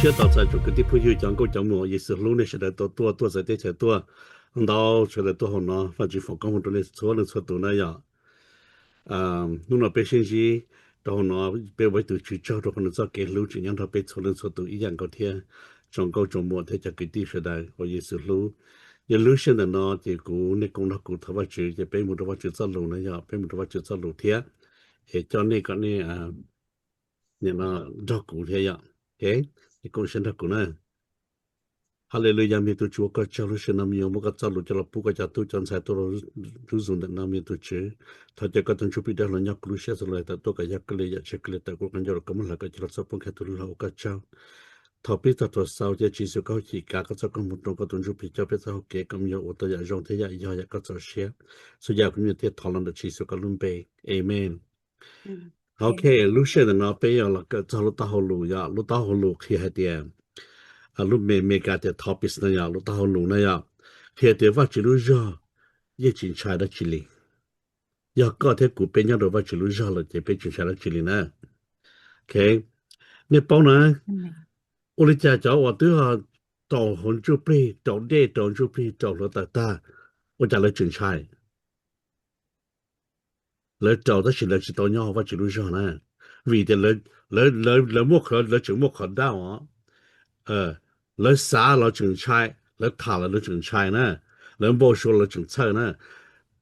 Thiab tos txais tsoom kwv tij phooj ywg cov nkauj cov muam Yexus hlub nej sawv daws tau tuaj, tuaj txawv teb chaws tuaj, ntau sawv daws tuaj hauv no, Vajtswv foom koob hmoov rau nej txhua leej txhua tus na yom. Hnub no peb sib ntsib rau hauv no, peb ua ib tug tswv tsaug rau qhov nws txoj kev hlub tseem nyob nrog peb txhua leej txhua tus ib yam nkaus thiab, tsoom nkauj tsoom muam thiab cov kwv tij sawv daws uas Yexus hlub. Yog lub sij hawm ntawm no ces kuv, nej koom nrog kuv thov Vajtswv, ces peb mus rau Vajtswv txoj lus na yom, peb mus rau Vajtswv txoj lus thiab, es coj nej kom nej nim no nrog kuv thiab yom. Ces koom siab nrog kuv na. Haleluyas, me tub Tswv, ua koj tsaug, lub sij hawm no me nyuam muab koj txoj lus coj los pub koj cov tub cov ntxhais tuaj rau lub zos ntawm no, me tub Tswv. Thov caw koj tus Ntsuj Plig dawb los nyob kuv lub siab xav los tawm tuaj kom yog koj li yam tseg koj li tawm kuv qhov ncauj rau koj muab hlawv koj coj los txog poob kag tus lub hlau, ua koj tsaug. Thov peb txog tuam xaus thiab Tswv Yexus koj hauj chim kav koj txoj koob hmoov rau koj tus Ntsuj Plig coj peb txoj hau kev kom me nyuam ua tau yam zoo thiab yam yog yam koj txaus siab. Txhua yam kuv me nyuam thiaj thov los ntawm Tswv Yexus koj lub npe. Amen. Ok, lub sij hawm ntawm no peb yuav los kawm txog lub taub hau lus, yog lub taub hau lus qhia hais tias, lub me Meskas tias topics no yog lub taub hau lus na yom, qhia tias Vajtswv lub zog yeej tsis ntshai dab tsi li. Yog koj thiab kuv peb nyob rau Vajtswv lub zog lawm ces peb tsis ntshai dab tsi li na. Ok, nej paub na, ua li cas cov uas twb rau hauv ntsuj plig, rau dej rau ntsuj plig rau hluav taws tag, ua cas lawv tseem ntshai? Lawv rau tab sis lawv tsis tau nyob hauv Vajtswv lub zog na, vim tias lawv muaj qhov, lawv tseem muaj qhov doubt os. Lawv xav los tseem ntshai, lawv tham los lawv tseem ntshai na, lawv npau suav los tseem txhawj na.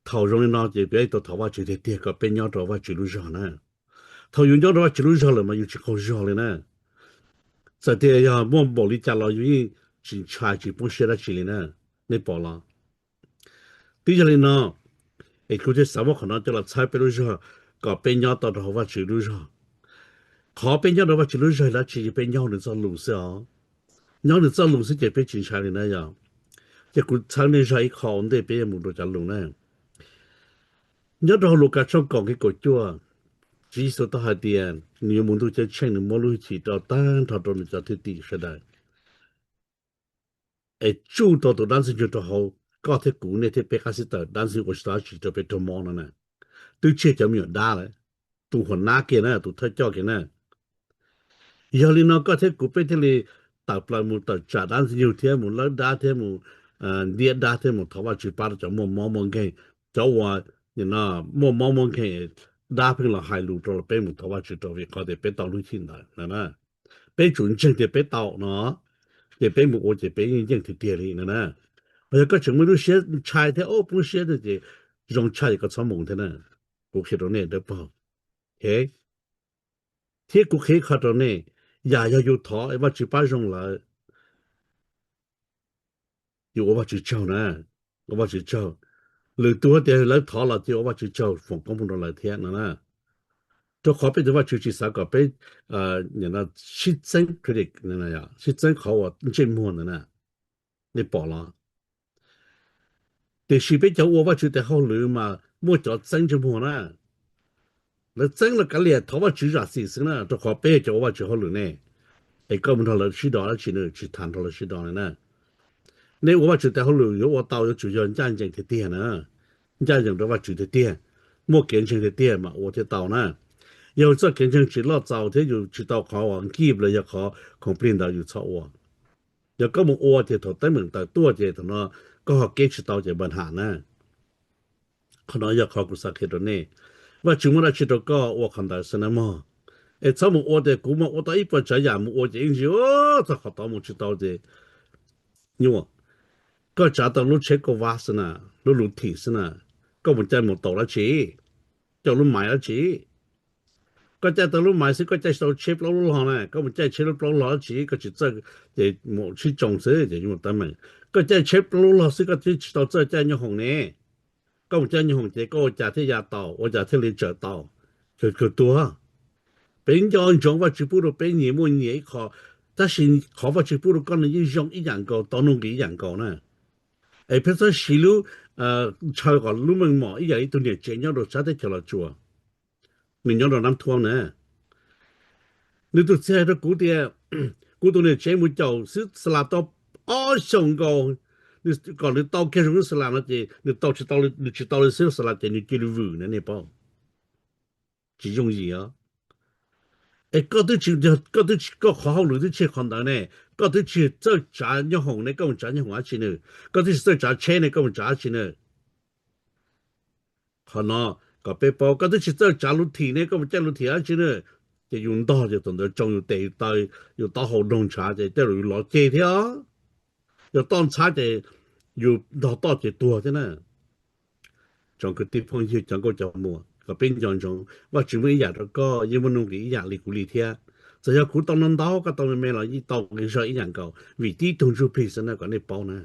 Thaum zoo li no ces peb tau thov Vajtswv tiag tiag kom peb nyob rau Vajtswv lub zog na. Thaum yus nyob rau Vajtswv lub zog lawm mas yus tsis qaug zog li na. Txawm tias yog muaj npaum li cas los yus yeej tsis ntshai tsis poob siab dab tsi li na. Nej pom los? Twb yog li no es kuv thiaj xav muab qhov no coj los txhawb peb lub zog kom peb nyob tau rau hauv Vajtswv lub zog. Qhov peb nyob rau Vajtswv lub zog dab tsi, peb nyob nws txoj lus xwb os. Nyob nws txoj lus xwb ces peb tsis ntshai li na yom. Ces kuv txhawb nej zog ib qho ua ntej peb yuav mus rau cov lus na. Nyob rau hauv Lukas tshooj kaum nqe kaum cuaj, Tswv Yexus tau hais tias nws yuav mus ntuj ceeb tsheej, nws muab lub hwj chim rau tag nrho rau nws cov thwj tim sawv daws. Es tsuj tau tus dab ntxwg nyoog rau hauv koj thiab kuv, nej thiab peb qab xib taws, dab ntxwg nyoog uas tsis tau dab tsi rau peb raug mob no na. Twb tsis yog cov me nyuam dab lawm, tus huam nab kiag na, tus thawj coj kiag na. Yog li no koj thiab kuv peb thiaj li tawm plaws mus tawm tsam dab ntxwg nyoog thiab mus lawb dab thiab mus ntiab dab thiab mus thov Vajtswv pab rau cov muaj mob muaj nkeeg, cov uas muaj mob muaj nkeeg, dab pheej los hais lus rau los peb mus thov Vajtswv rau vim qhov tias peb tau lub hwj chim ntawd na. Peb tsum ntseeg tias peb tau no, ces peb mus ua ces peb yeej yeej tiag tiag li no na. Ho yog koj tseem muaj lub siab ntshai thiab ub poob siab no ces zoo tshaj ces koj txhob mus thiab na. Kuv qhia rau nej dawb paug. Thiab kuv qhia ib qho rau nej, yam yog yus thov Vajtswv pab zoo lawm, yus ua Vajtswv tsaug na, ua Vajtswv tsaug. Lwm tus tias lawv thov los cia ua Vajtswv tsaug foom koob hmoov rau lawv thiab no na. Rau qhov peb tus Vajtswv tsis xav kom peb sib txeeb credit, sib txeeb qhov uas ntsej muag ntawd na. Nej pom los? Tiam sis peb cov ua Vajtswv tes hauj lwm mas muaj cov txeeb ntsej muag na. Lawv txeeb los kav liam, thov Vajtswv zam txim xwb na, rau qhov peb yog cov ua Vajtswv hauj lwm ne. Es koj mus nrog lawv sib do dab tsi, nws tsis tham nrog lawv sib do li na. Nej ua Vajtswv tes hauj lwm yuav ua tau yuav tsum yog ncaj ncees tiag tiag na, ncaj ncees rau Vajtswv tiag tiag, muaj kev ntseeg tiag tiag mas ua thiaj tau na. Yog txoj kev ntseeg tsis loj txaus thiab yus tsis tau qhov uas nkij los yog qhov khoom plig ntawd yus txhob ua. Yog koj mus ua ces thaum teeb meem tawm tuaj ces thaum no koj ho keb tsis tau ces npaj ham na. Qhov no yog qhov kuv xav qhia rau nej. Vajtswv muab dab tsi rau koj ua qhov ntawd xwb na mog. Es txhob mus ua tias kuv mas ua tau ib puas tsav yam mus ua ces ib ntsis txog qhov tod mus tsis tau ces nyuaj. Koj tsav tau lub tsheb kauj vab xwb na, lub luv thim xwb na, koj mus caij mus taus dab tsi? Caij lub maiv dab tsi? Koj caij tau lub maiv xwb koj caij tsis tau tsheb plaub lub log na, koj mus caij tsheb lub plaub log dab tsi? Koj tsis txawj ces mus sib tsoo xwb ces yuav mus teeb meem. Koj caij tsheb plaub lub log xwb koj twb tsis tau txawj caij nyoob hoom ne. Koj mus caij nyoob hoom ces koj ua cas thiaj ya tau, ua cas thiaj li tsawm tau? Kawg tuag. Peb nco ntsoov Vajtswv pub rau peb nyias muaj nyias ib qho, tab sis qhov Vajtswv pub rau koj nws yeej zoo ib yam nkaus, tau nuj nqis ib yam nkaus na. Es peb txhob siv lub, ntshaw kom lub meej mom ib yam ib tug niam tsev nyob rau sab teb chaws Los Tsuas, nws nyob rau Nab Thuab na. Nws tus txiv hais rau kuv tias, kuv tus niam tsev mus caum xwb xa las tau ob xyoos nkaus, kom nws tau kiag zoo lub xa las no ces nws tau tsis tau, nws tsis tau li xwb xa las ces nws cia li vwm na, nej paub. Tsis yooj yim os. Es koj twb tsis, koj twb tsis, koj qhov hauj lwm twb tsis qhov ntawd ne, koj twb tsis txawj tsav nyob hoom ne, koj mus tsav nyob hoom dab tsi nws? Koj twb tsis txawj tsav tsheb ne, koj mus tsav dab tsi nws? Qhov no kom peb paub, koj twb tsis txawj tsav lub thim ne, koj mus caij lub thim dab tsi nws? Ces yus ntog ces thaum ntawd tsoo yus tes yus taw, yus taub hau doog ntshav ces tej zaum yus lov ceg thiab os. Yog toj ntxhab ces yus ntog toj ces tuag thiab na. Tsoom kwv tij phooj ywg cov nkauj cov muam, kom peb nco ntsoov, Vajtswv muaj ib yam rau koj yeej muaj nuj nqis ib yam li kuv li thiab. Txawm yog kuv tau no ntau, koj tau me me los yeej tau nqi zog ib yam nkaus, vim tib tug ntsuj plig xwb na, kom nej paub na.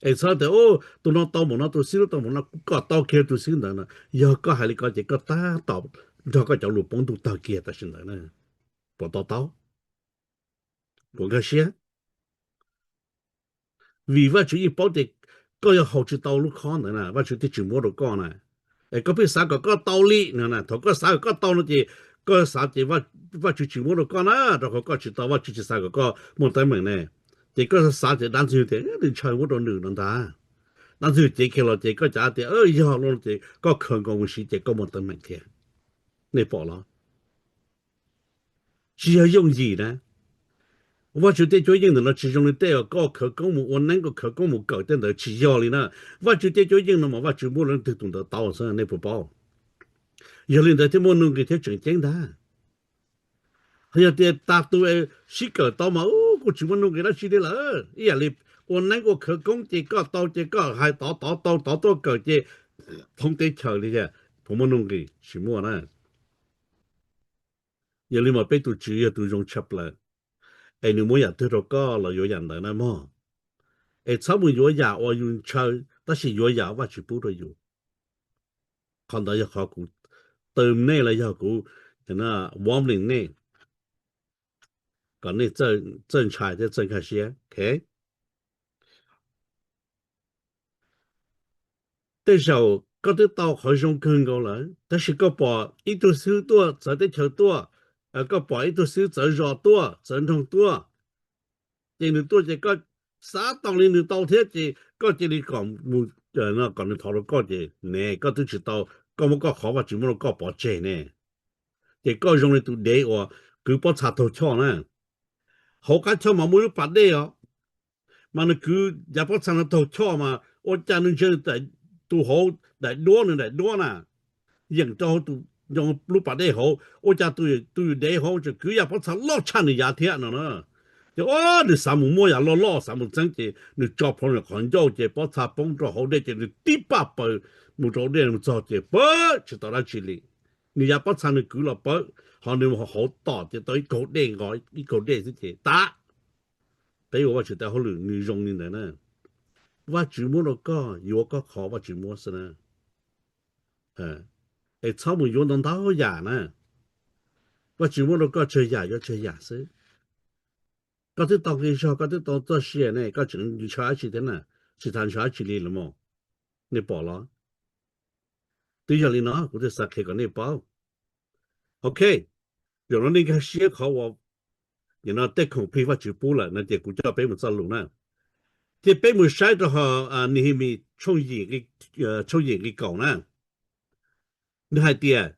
Es txhob tias, tus no tau npaum no, tus xib hwb tau npaum no, kuv kom tau kiag tus xib hwb ntawd no. Yog koj hais li ko ces koj tab tom nrog koj cov lus poob ntuj tawg kiag tam sim ntawd na. Puas to taub? Puas nkag siab? Vim Vajtswv yeej paub tias koj yuav haus tsis tau lub khob ntawd na, Vajtswv thiaj tsis muab rau koj na. Es koj pheej xav kom koj tau li no na, thaum koj xav kom koj tau no ces koj xav ces Vajtswv tsis muab rau koj na, rau qhov koj tsis tau, Vajtswv tsis xav kom koj muaj teeb meem ne. Ces koj xav ces dab ntxwg tias nws ntshaw muab rau nws no ntag. Dab ntxwg cev kiag los ces koj cav tias yog li no ces koj khaws nkaus mus siv ces koj muaj teeb meem thiab. Nej pom los? Tsis yog yooj yim na. Vajtswv tej cuab yeej ntawm no tsis zoo li tej uas koj khawv koob mus ua neeb, koj khawv koob mus kawm tej ntawd, tsis yog li na. Vajtswv tej cuab yeej no mas Vajtswv muab leej twg tus ntawd tau xwb, nej puas paub? Yog li ntawd thiaj muaj nuj nqis thiab tseem ceeb ntag. Yog tias tas tus sib kawm tau mas kuj tsis muaj nuj nqis dab tsi li lawm. Ib yam li ua neeb ua khawv koob ces koj tau ces koj hais tod tod tau tod tuaj kawm ces thoob teb chaws li, puas muaj nuj nqis? Tsis muaj na. Yog li mas peb tus Tswv yog tus zoo tshaj plaws, es nws muab yam twg rau koj los yuav yam ntawd na mog. Es txhob mus yuav yam uas yus ntshaw, tab sis yuav yam Vajtswv pub rau yus. Qhov ntawd yog qhov kuv taw nej los yog kuv warning nej, kom nej txawj ntshai thiab txawj nkag siab. Tej zaum koj twb tau qhov zoo kawg nkaus lawm, tab sis koj pom ib tug xib hwb tuaj txawv teb chaws tuaj, koj pom ib tug xib hwb txawv zos tuaj, txawv nroog tuaj, ces nws tuaj ces koj xav tau li nws tau thiab ces koj cia li kom mus, kom nws thov rau koj ces ne, koj twb tsis tau, koj muab koj qhov Vajtswv muab rau koj pov tseg ne. Ces koj zoo li tus dev uas kwv pob txha taug choj na. Hauv qab choj mas muaj lub pas dej os, mas nws kwv yav pob txha no taug choj mas ua cas nws ntsia tus hauv daim duab, nws daim duab na, yeem rau hauv lub pas dej hauv, ua cas tus yus dev hauv tseem kwv yam pob txha loj tshaj nws yav thiab no na. Ces nws xav mus muaj yam loj loj, xav mus txeeb ces nws tso plhuav nws qhov ncauj ces pob txha poob rau hauv dej ces nws tib paj paws mus rau hauv dej mus txog ces pawv tsis tau dab tsi li. Nws yav pob txha nws kwv los pawv, ho nws hauv tom ces tau ib kaug dej nqos ib kaug dej xwb ces tas. Peb ua Vajtswv tej hauj lwm nws zoo li ntawd na. Vajtswv muab rau koj yuav koj qhov Vajtswv muab xwb na. Es txhob mus yuav ntau ntau yam na. Vajtswv muab rau koj tsawg yam yuav tsawg yam xwb. Koj twb tau nqi zog, koj twb tau txoj sia ne, koj tseem ntshaw dab tsi thiab na? Tsis tas ntshaw dab tsi li los mas. Nej pom los? Twb yog li no kuv thiaj xav qhia kom nej paub. Ok, zaum no nej nkag siab qhov uas tej khoom plig Vajtswv pub lawm no ces kuv coj peb mus txoj lus na. Ces peb mus saib rau hauv Nehemias tshooj yim nqi kaum na. Nws hais tias,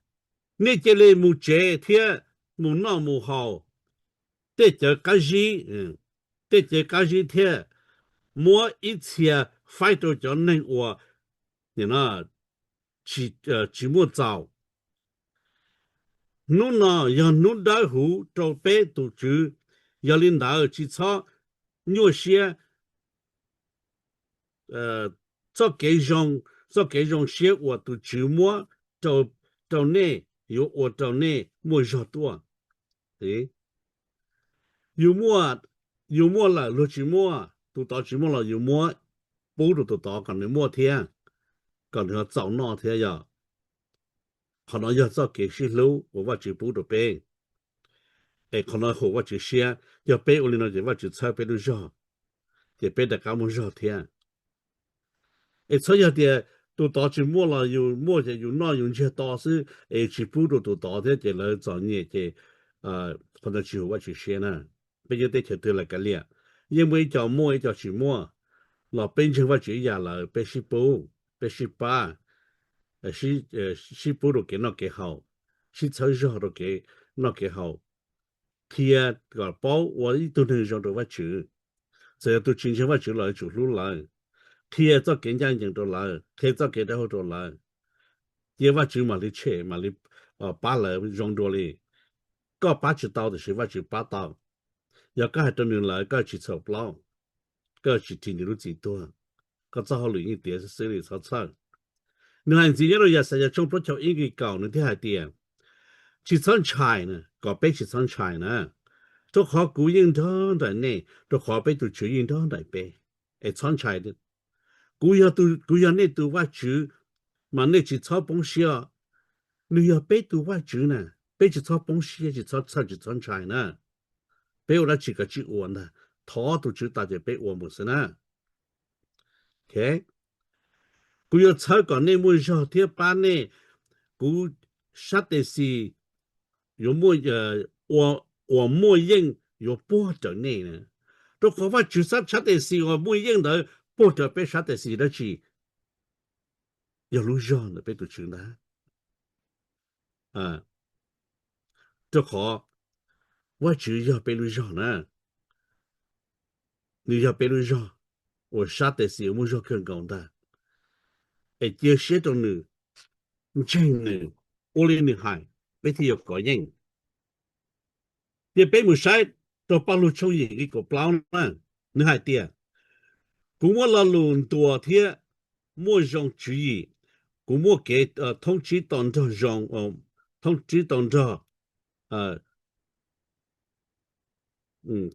nej cia li mus tsev thiab mus noj mus haus tej cawv qab zib, tej cawv qab zib thiab muab ib txhia faib rau cov neeg uas tsis muaj txaus. Hnub no yog hnub dawb huv rau peb tus Tswv, yog li ntawd tsis txhob nyuaj siab. Txoj kev zoo, txoj kev zoo siab uas tus Tswv muab rau nej yuav ua rau nej muaj zog tuaj. Yus muaj lawm luag tsis muaj, tus tod tsis muaj los yus muab pub rau tus tod kom nws muaj thiab, kom nws ho txaus noj thiab yog. Qhov no yog txoj kev sib hlub uas Vajtswv pub rau peb. Es qhov no haum Vajtswv siab, yog peb ua li no ces Vajtswv txhawb peb lub zog, ces peb rov qab muaj zog thiab. Es txhob yog tias tus tod tsis muaj los yus muaj ces yus noj yus ntsiag to xwb es tsis pub rau tus tod thiab ces lawv txom nyem ces qhov ntawd tsis haum Vajtswv siab na. Peb nyob teb chaws twg los kav liam, yeej muaj ib co muaj ib co tsis muaj, los peb ntseeg Vajtswv ib yam lawm peb sib pub, peb sib pab, sib pub rau kev noj kev haus, sib txhawb zog rau kev noj kev haus, qhia kom paub ua ib tug neeg zoo rau Vajtswv. Txawm yog tus tsis ntseeg Vajtswv los yuav tsum hlub lawv, qhia txoj kev ncaj ncees rau lawv, qhia txoj kev dawb huv rau lawv, cia Vajtswv mam li tshem, mam li pab lawv zoo dua li. Koj pab tsis tau tiam sis Vajtswv pab tau. Yog koj hais rau nws lawm koj tsis txhaum plaub, koj tsis ris nws lub txim tuag, koj txoj hauj lwm yeej tiav xwb xwb li, txhob txhawj. Nws hais ntxiv nyob rau Yaxayas tshooj plaub caug ib nqe kaum, nws thiaj hais tias, tsis txhob ntshai na, kom peb tsis txhob ntshai na, rau qhov kuv yeej nrog nraim nej, rau qhov peb tus Tswv yeej nrog nraim peb. Es txhob ntshai, kuv yog, kuv yog nej tus Vajtswv, mas nej tsis txhob poob siab. Nws yog peb tus Vajtswv na, peb tsis txhob poob siab, tsis txhob txhawj, tsis txhob ntshai na. Peb ua dab tsi kav tsij ua ntag, thov tus Tswv tas ces peb ua mus xwb na. Kuv yuav txhawb kom nej muaj zog thiab pab nej, kuv sab tes xis yuav, uas muaj yeej yuav puag rawv nej na. Rau qhov Vajtswv sab, sab tes xis uas muaj yeej ntawd puag rawv peb sab tes xis dab tsi? Yog lub zog ntawm peb tus Tswv ntag. Rau qhov Vajtswv yog peb lub zog na, nws yog peb lub zog uas sab tes xis uas muaj zog kawg nkaus ntag. Es cia siab rau nws, ntseeg nws, ua li nws hais, peb thiaj yuav kov yeej. Ces peb mus saib rau Paj Lug tshooj yim nqe kaum plaub na, nws hais tias, kuv muaj lo lus ntuas thiab muaj zoo tswv yim, kuv muaj kev thoob tsib to nrog zoo, thoob tsib to nrog,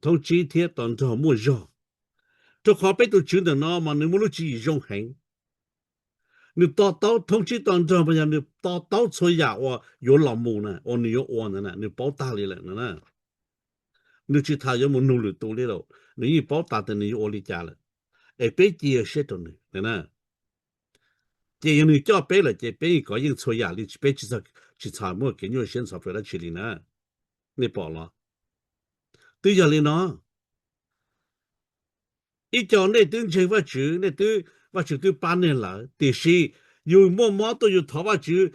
thoob tsib thiab to nrog muaj zog. Rau qhov peb tus Tswv ntawm no mas nws muaj lub tswv yim zoo heev. Nws to taub thoob tsib to nrog mas yog nws to taub txhua yam uas yuav los mus na, uas nws yuav ua ntawd na, nws paub tag li lawm no na. Nws tsis tas yuav mus nug lwm tus li lawm, nws yeej paub tas tias nws yuav ua li cas lawm. Es peb cia siab rau nws na. Ces yog nws coj peb lawm ces peb yeej kov yeej txhua yam li, peb tsis txhob muaj kev nyuaj siab ntxhov plawv dab tsi li na. Nej pom los? Twb yog li no, ib co nej twb ntseeg Vajtswv, nej twb, Vajtswv twb pab nej lawm, tiam sis yus muaj mob tuaj yus thov Vajtswv,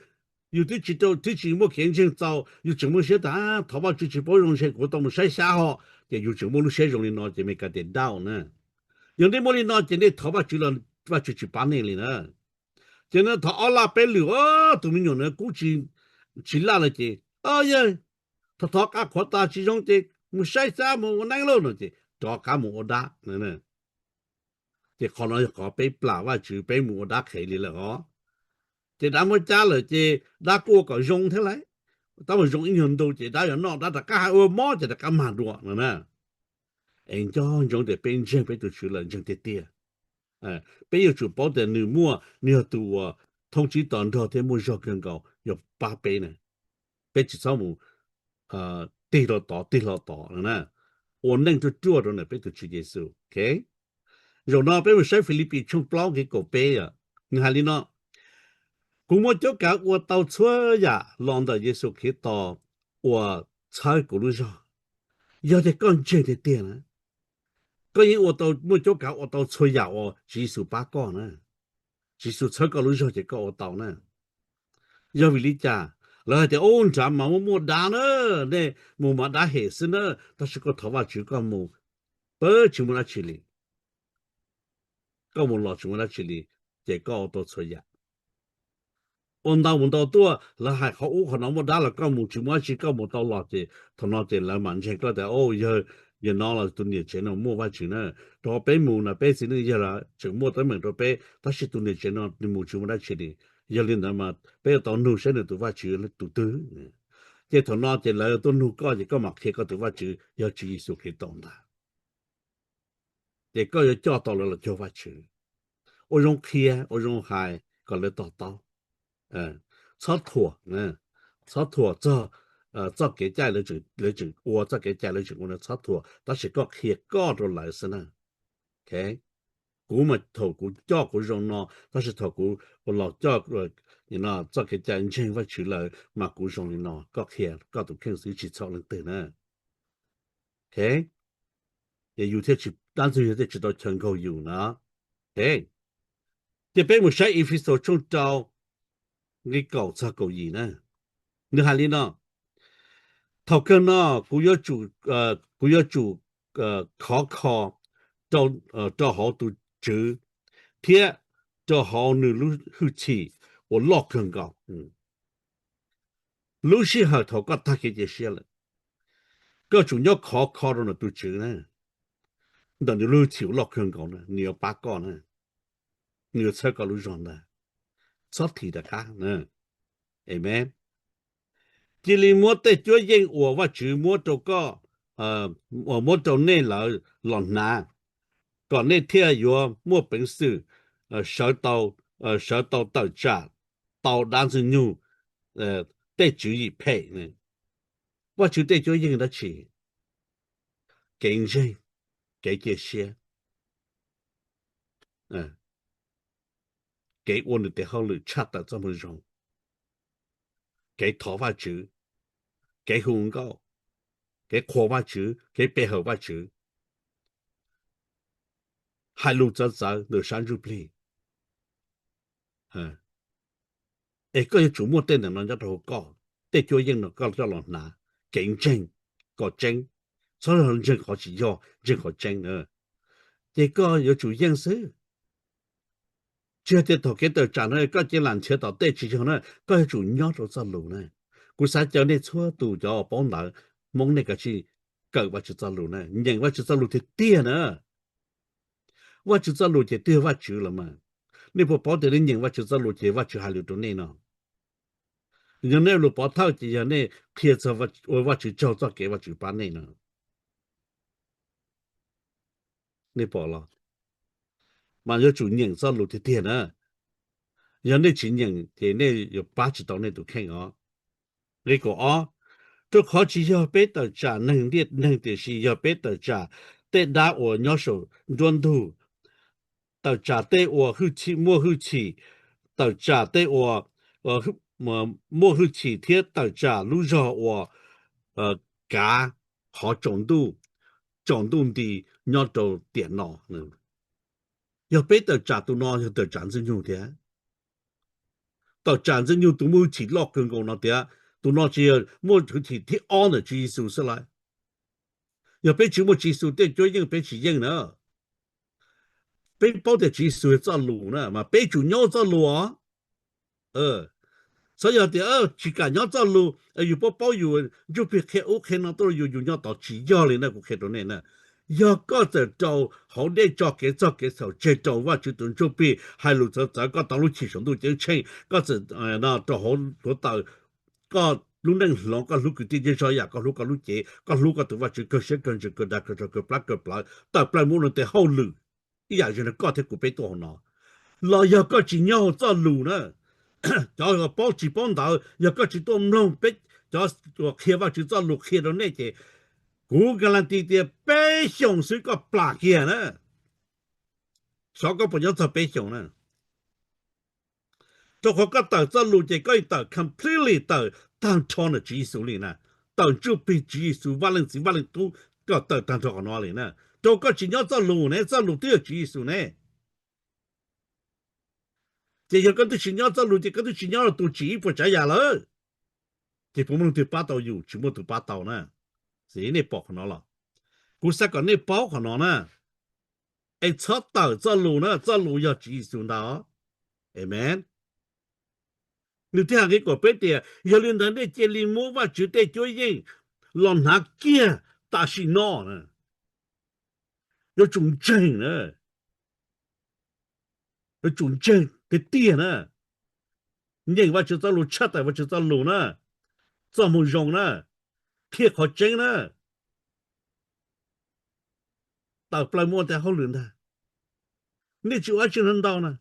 yus twb tsis, twb tsis muaj kev ntseeg txaus, yus tseem muaj siab tas thov Vajtswv tsis paub zoo ntshe kuv tau mus saib xyab ho, ces yus tseem muaj lub siab zoo li no ces Meskas tias doubt na. Yog nej muaj li no ces nej thov Vajtswv los Vajtswv tsis pab nej li na. Ces nws thov ob laj peb lwm, tus me nyuam na kub tsis laj lawm ces, yog thov thov qab qhuav tas tsis zoo ces mus saib xyab mus ua neeb lauj no ces rov qab mus ua dab. Ces qhov no yog qhov peb plam Vajtswv, peb mus ua dab qhev li lawm os. Ces dab muab cab lawm ces dab kuj ua kom zoo thiab lauj. Tab mus zoo ib nyuag ntu ces dab yuav noj, dab rov qab hais ua mob ces rov qab mag dua no na. Es nco ntsoov tias peb ntseeg peb tus Tswv lawm, ntseeg tiag tiag, peb yuav tsum paub tias nws muaj, nws yog tus uas thoob tsib to nrog thiab muaj zog kawg nkaus yuav pab peb na. Peb tsis txhob mus tig hlo tod tig hlo tod no na, ua neej ruaj ruaj rau ntawm peb tus Tswv Yexus. Zaum no peb mus saib Filipis tshooj plaub nqe kaum peb, nws hais li no, kuv muaj cuab kav ua tau txhua yam los ntawm Yexus Khetos uas txhawb kuv lub zog. Yog tias koj ntseeg tiag tiag na, koj yeej ua tau, muaj cuab kav ua tau txhua yam uas Tswv Yexus pab koj na. Tswv Yexus txhawb koj lub zog ces koj ua tau na. Yog vim li cas? Lawv hais tias, ub, nrad mas muaj muaj dab na, nej mus mas dab hem xwb na, tab sis koj thov Vajtswv koj mus, pab tsis muaj dab tsi li. Koj mus los tsis muaj dab tsi li, ces koj ua tau txhua yam. Ua ntau mus ntau tuaj, lawv hais qhov ub qhov no muaj dab los koj mus tsis muaj dab tsi, koj mus tau los ces thaum no ces lawv mam ntseeg koj tias, o, yawg, yawg no los tus niam tsev no muaj Vajtswv na. Rau qhov peb mus no peb txiv neej yawg los tseem muaj teeb meem rau peb, tab sis tus niam tsev no nws mus tsis muaj dab tsi li. Yog li ntawd mas peb yuav tau nug saib nws tus Vajtswv tus twg. Ces thaum no ces lawv tuaj nug koj ces koj mam qhia koj tus Vajtswv yog Tswv Yexus Khetos ntag. Ces koj yuav coj tau lawv los cuag Vajtswv. Ua zoo qhia, ua zoo hais kom lawv to taub. Txhob thuam, txhob thuam txog txoj kev cai lawv tseem ua, txoj kev cai lawv tseem ua no txhob thuam, tab sis koj qhia koj rau lawv xwb na. Kuv mas thaum kuv coj kuv zoo no, tab sis thaum kuv los coj txoj kev cai ntseeg Vajtswv lawm mas kuv zoo li no, koj qhia koj tus kheej xwb tsis txhaum leej twg na. Ces yus thiaj tsis, dab ntxwg yog thiaj tsis tau chaw nkaug yus na. Ces peb mus saib Efexus tshooj rau nqe kaum txog kaum yim na. Nws hais li no, Thaum kawg no kuv yuav tsum, kuv yuav tsum khov kho rau hauv tus Tswv thiab rau hauv nws lub hwj chim uas loj kawg nkaus. Lub sij hawm thaum koj tag kev cia siab lawm, koj tsum nyob khov kho rau ntawm tus Tswv na, ntawm nws lub hwj chim uas loj kawg nkaus na, nws yuav pab koj na, nws yuav txhawb koj lub zog ntag. Txhob thim rov qab na. Amen. Cia li muab tej cuab yeej uas Vajtswv muab rau koj, uas muab rau nej lawm los hnav, kom nej thiaj yuav muaj peev xwm sawv tau, sawv tau tawm tsam tau dab Ntxwg Nyoog tej tswv yim phem. Vajtswv tej cuab yeej dab tsi? Kev ntseeg, kev cia siab, kev ua nws tes hauj lwm tshaj tawm txoj moo zoo, kev thov Vajtswv, kev hu nkauj, kev qhuas Vajtswv, kev pe hawm Vajtswv, hais lus txawv txawv ntawm sab ntsuj plig. Es koj yuav tsum muaj tej ntawm no nyob rau hauv koj, tej cuab yeej no koj coj los hnav, kev ntseeg kom tseeb, txhob ntseeg qhov tsis yog, ntseeg qhov tseeb na. Ces koj yuav tsum yeej xwb. Tsis yog tias thaum kev tawm tsam no koj cia li nrhiav tom tej tsis yog na, koj yuav tsum nyob rau txoj lus na. Kuv xav caw nej txhua tus cov uas paub ntawv Hmoob nej kav tsij kawm Vajtswv txoj lus na, nyeem Vajtswv txoj lus tiag tiag na. Vajtswv txoj lus ces twb yog Vajtswv los mas. Nej puas paub tias nej nyeem Vajtswv txoj lus ces Vajtswv hais lus rau nej no? Yog nej lus pov thawj ces yog nej qhia txog ua Vajtswv tsaug txoj kev Vajtswv pab nej no. Nej pom los? Mas yuav tsum nyeem txoj lus tiag tiag na. Yog nej tsis nyeem ces nej yuav pab tsis tau nej tus kheej os. Nqe kaum ob, rau qhov tsis yog peb tawm tsam neeg ntiaj neeg tiam sis yog peb tawm tsam tej dab uas nyob saum nruab ntug, tawm tsam tej uas hwj chim muaj hwj chim, tawm tsam tej uas muaj hwj chim thiab tawm tsam lub zog uas kav qhov tsaus ntuj, tsaus ntuj nti nyob rau tiam no. Yog peb tawm tsam tus no yog tawm tsam Ntxwg Nyoog tiag. Tawm tsam Ntxwg Nyoog tus muaj hwj chim loj kawg nkaus no tiag. Tus no tsis yog muaj hwj chim thib ob ntawm Tswv Yexus xwb lauj. Yog peb tsis muaj Tswv Yexus tej cuab yeej peb tsis yeej na. Peb paub tias Tswv Yexus yog txoj lus na mas peb tsum nyob txoj lus os. Txhob yog tias tsis kam nyob txoj lus, yus paub paub yus ntsuj plig qhia ub qhia no tuaj rau yus, yus nyob tod, tsis yog li na, kuv qhia rau nej na. Yog koj txawm rau hauv dej tso kev txog kev txhaum tseg rau Vajtswv tus ntsuj plig hais lus txawv txawv, koj tau lub cim saum ntuj ceeb tsheej, koj txawm rau hauv hluav taws, koj lub neej hloov, koj hlub kwv tij nyob zoo yam koj hlub koj lub cev, koj hlub koj tus Vajtswv kawg siab kawg ntsws kawg dag kawg zog kawg plab kawg plawv, tawm plaws mus ua nws tes hauj lwm ib yam li koj thiab kuv peb tuaj hauv no. Los yog koj tsis nyob hauv txoj lus na, cov uas paub tsis paub ntawv, yog koj tsis tuaj mloog peb cov uas qhia Vajtswv txoj lus qhia rau nej ces kuv guarantee tias peb xyoos xwb koj plam kiag na. Xyov koj puas nyob txog peb xyoos na. Rau qhov koj tawm txoj lus ces koj tawm completely, tawm tag nrho ntawm Tswv Yexus li na. Tawm ntsuj plig Tswv Yexus, Vaj Leej Txiv Vaj Leej Tub, koj tawm tag nrho qhov no li na. Rau koj tsis nyob txoj lus ne, txoj lus twb yog Tswv Yexus ne. Ces yog koj twb tsis nyob txoj lus ces koj twb tsis nyob rau tus tsim ib puas tsav yam lawm. Ces puas muaj leej twg pab tau yus? Tsis muaj tus pab tau na. Xij nej pom qhov no los? Kuv xav kom nej paub qhov no na. Es txhob tawm txoj lus na, txoj lus yog Tswv Yexus ntag. Amen. Nws thiaj hais nqe kaum peb tias, yog li ntawd nej cia li muab Vajtswv tej cuab yeej los hnav kiag tam sim no na. Yuav tsum ntseeg na. Yuav tsum ntseeg tiag tiag na. Nyeem Vajtswv txoj lus, tshaj tawm Vajtswv txoj lus na. Txoj moo zoo na. Qhia qhov tseeb na. Tawm plaws mus ua tes hauj lwm ntag. Nej tsis ua dab tsi ntau na.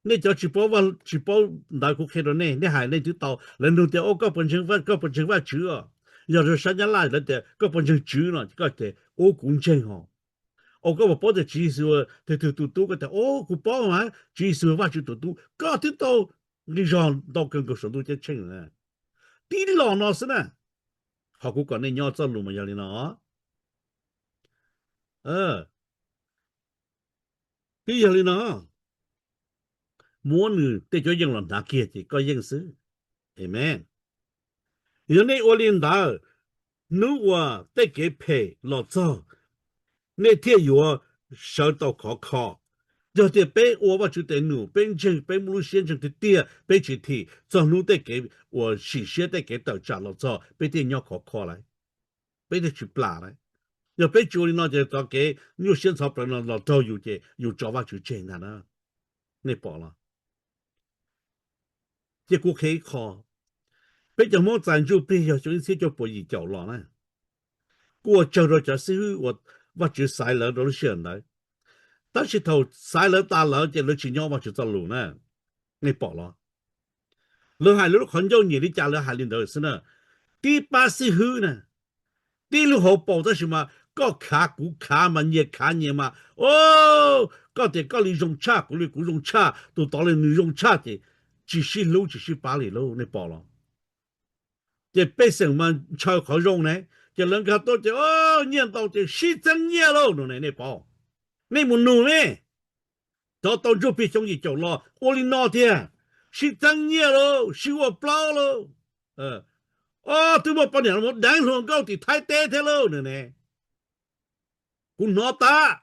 Nej cov tsis paub, tsis paub ntawv kuv qhia rau nej, nej hais nej twb tau. Lawv nug tias, o, koj puas ntseeg, koj puas ntseeg Vajtswv os? Yog rau sab Nyab Laj lawv tias koj puas ntseeg Tswv no, koj tias, o, kuv ntseeg os. O, koj puas paub tias Tswv Yexus twg twg tus tub? Koj tias, o, kuv paub mas, Tswv Yexus Vajtswv tus tub. Koj twb tau nqi zog ntau kawg nkaus saum ntuj ceeb tsheej na. Tib los no xwb na. Qhov kuv kom nej nyob txoj lus mas yog li no. Twb yog li no, muab nws tej cuab yeej los hnav kiag ces koj yeej xwb. Amen. Yog nej ua li ntawd, hnub uas tej kev phem los txog, nej thiaj yuav sawv tau khov kho. Yog tias peb ua Vajtswv tes num, peb ntseeg, peb muaj lub siab ntseeg tiag tiag, peb tsis thim, txog hnub tej kev uas sim siab tej kev tawm tsam los txog, peb thiaj nyob khov kho lawm, peb thiaj tsis plam lawm. Yog peb tsis ua li no ces cov kev nyuaj siab ntxhov plawv no los raug yus ces yus tso Vajtswv tseg ntag na. Nej pom los? Cia kuv qhia ib qho. Peb cov Hmoob txais ntsuj plig yog xyoo ib txhiab cuaj puas yim caum los na, kuj ua tsaug rau cov xib hwb uas Vajtswv xaiv lawv rau lub sij hawm ntawd. Tab sis thaum xaiv lawv tas lawm ces lawv tsis nyob Vajtswv txoj lus na. Nej pom los? Lawv hais lawv lub qhov ncauj nyiam li cas lawv hais li ntawd xwb na. Tib pab xib hwb na, tib lub hauv paus tab sis mas koj khav kuv khav mas nyias khav nyias mas, o, koj tias koj li zoo tshaj, kuv li kuv zoo tshaj, tus tod li nws zoo tshaj ces tsis sib hlub tsis sib pab li lauj, nej pom los? Ces pej xeem mas ntshaw qhov zoo ne, ces lawv nkag tuaj ces, o, nyiaj ntau ces sib txeeb nyiaj lauj no ne, nej pom? Nej mus nug ne, cov tau ntsuj plig xyoo yim caum los ua li no tiag, sib txeeb nyiaj lauj, sib ua plaub lauj. O, twb muaj poj niam los deev hluas nkauj tim Thaib teb thiab lauj no ne. Kuv hnov tas,